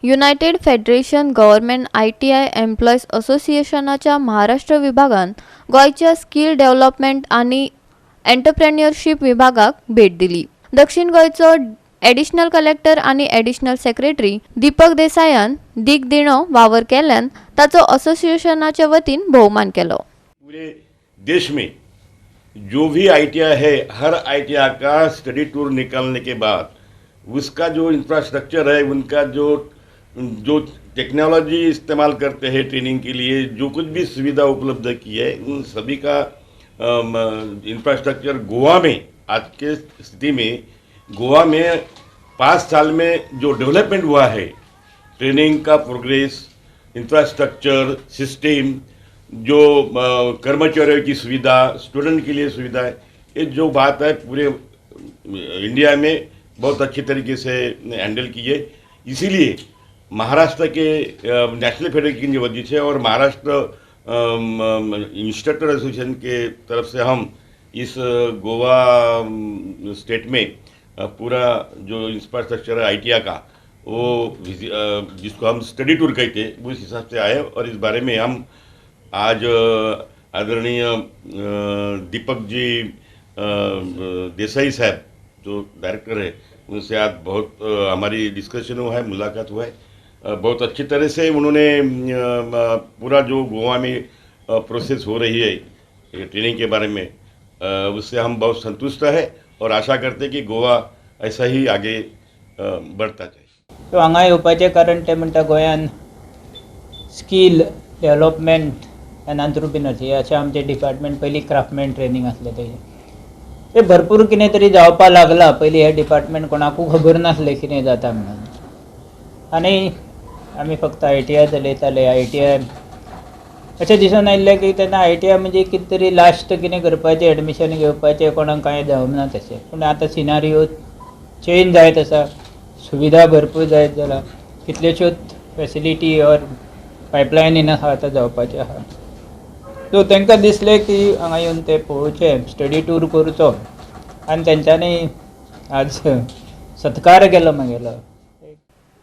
United Federation Government ITI Employees असोसिएशनाच्या Maharashtra विभागान गोंयच्या skill development आनी एंटरप्रेन्युअरशीप विभागाक भेट दिली. दक्षिण गोंयचो एडिशनल कलेक्टर आनी एडिशनल सेक्रेटरी दीपक देसायान दीखदिणो वावर केल्ल्यान ताचो असोसिएशनाच्या वतीन भोवमान केलो. पूरे देश में जो भी आईटीआई है, हर आईटीआई का स्टडी टूर निकालने के बाद उसका जो इंफ्रास्ट्रक्चर है, उनका जो जो टेक्नोलॉजी इस्तेमाल करते हैं ट्रेनिंग के लिए, जो कुछ भी सुविधा उपलब्ध की है, उन सभी का इंफ्रास्ट्रक्चर गोवा में, आज के स्थिति में गोवा में 5 साल में जो डेवलपमेंट हुआ है, ट्रेनिंग का प्रोग्रेस, इंफ्रास्ट्रक्चर, सिस्टम, जो कर्मचारियों की सुविधा, स्टूडेंट के लिए सुविधा है, ये जो बात है, पूरे इंडिया में बहुत अच्छी तरीके से हैंडल की है. इसीलिए महाराष्ट्र के नेशनल फेडरेशन की वजह से और महाराष्ट्र इंस्ट्रक्टर एसोसिएशन के तरफ से हम इस गोवा स्टेट में पूरा जो इंफ्रास्ट्रक्चर है आईटीआई का, वो जिसको हम स्टडी टूर कहते हैं, उस हिसाब से आए और इस बारे में हम आज आदरणीय दीपक जी देसाई साहब, जो डायरेक्टर है, उनसे आज बहुत हमारी डिस्कशन हुआ है, मुलाकात हुआ है. बहुत अच्छी तरह से उन्होंने पूरा जो गोवा में प्रोसेस हो रही है ये ट्रेनिंग के बारे में, उससे हम बहुत संतुष्ट है और आशा करते हैं कि गोवा ऐसा ही आगे बढ़ता जाए. सो हांगा येवपाचें कारण, ते म्हणटा गोंयान स्कील डेवलपमेंट एंड अंतरप्रिनरशीप अशें आमचें डिपार्टमेंट, पयलीं क्राफ्टमॅन ट्रेनींग आसलें तेजें, तें भरपूर कितें तरी जावपा लागलां. पयलीं हें डिपार्टमेंट कोणाकूय खबर नासलें कितें जाता म्हणून आनी आमी फक्त आयटीआय चलयताले. आयटीआय अशें दिसून आयिल्लें की तेन्ना आयटीआय म्हणजे कितें तरी लास्ट कितें करपाचें, एडमिशन घेवपाचें, कोणाक कांय जावना तशें. पूण आतां सिनारियो चेंज जायत आसा, सुविधा भरपूर जायत जाला, कितल्योश्योच फेसिलिटी ऑर पायपलायनीन आहा, आतां जावपाचें आहा. सो तांकां दिसलें की हांगा येवन ते पळोवचें, स्टडी टूर करचो आनी तेंच्यांनी आज सत्कार केलो मागेलो.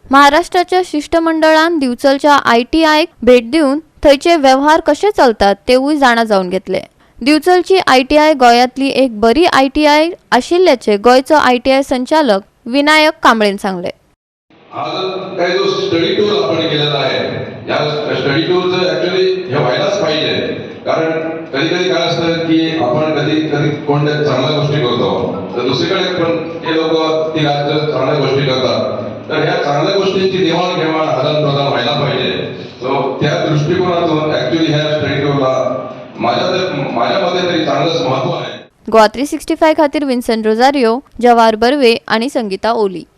महाराष्ट्राच्या शिष्टमंडळान दिवचलच्या आयटीआयक भेट दिवन थंयचे वेव्हार कशे चलतात तेवूय जाणा जावन घेतले. दिवचलची आयटीआय गोंयांतली एक बरी आयटीआय आशिल्ल्याचे गोंयचो आयटीआय संचालक विनायक कांबळेन सांगले. हा जो काही जो स्टडी टूर आपण केलेला आहे, या स्टडी टूरचं ऍक्च्युली हे व्हायलाच पाहिजे. कारण कधी कधी काय असतं की आपण कधी कधी कोणत्या चांगल्या गोष्टी करतो, तर दुसरीकडे पण ते लोक ती राज्य चांगल्या गोष्टी करतात. तर ह्या चांगल्या गोष्टींची देवाणघेवाण, आदान प्रदान व्हायला पाहिजे. सो त्या दृष्टिकोनातून ऍक्च्युली ह्या स्टडी टूरला माझ्या मते तरी चांगलंच महत्व आहे. गोवा 365 खातीर विन्सन रोजारियो, जवाहर बर्वे आणि संगीता ओली.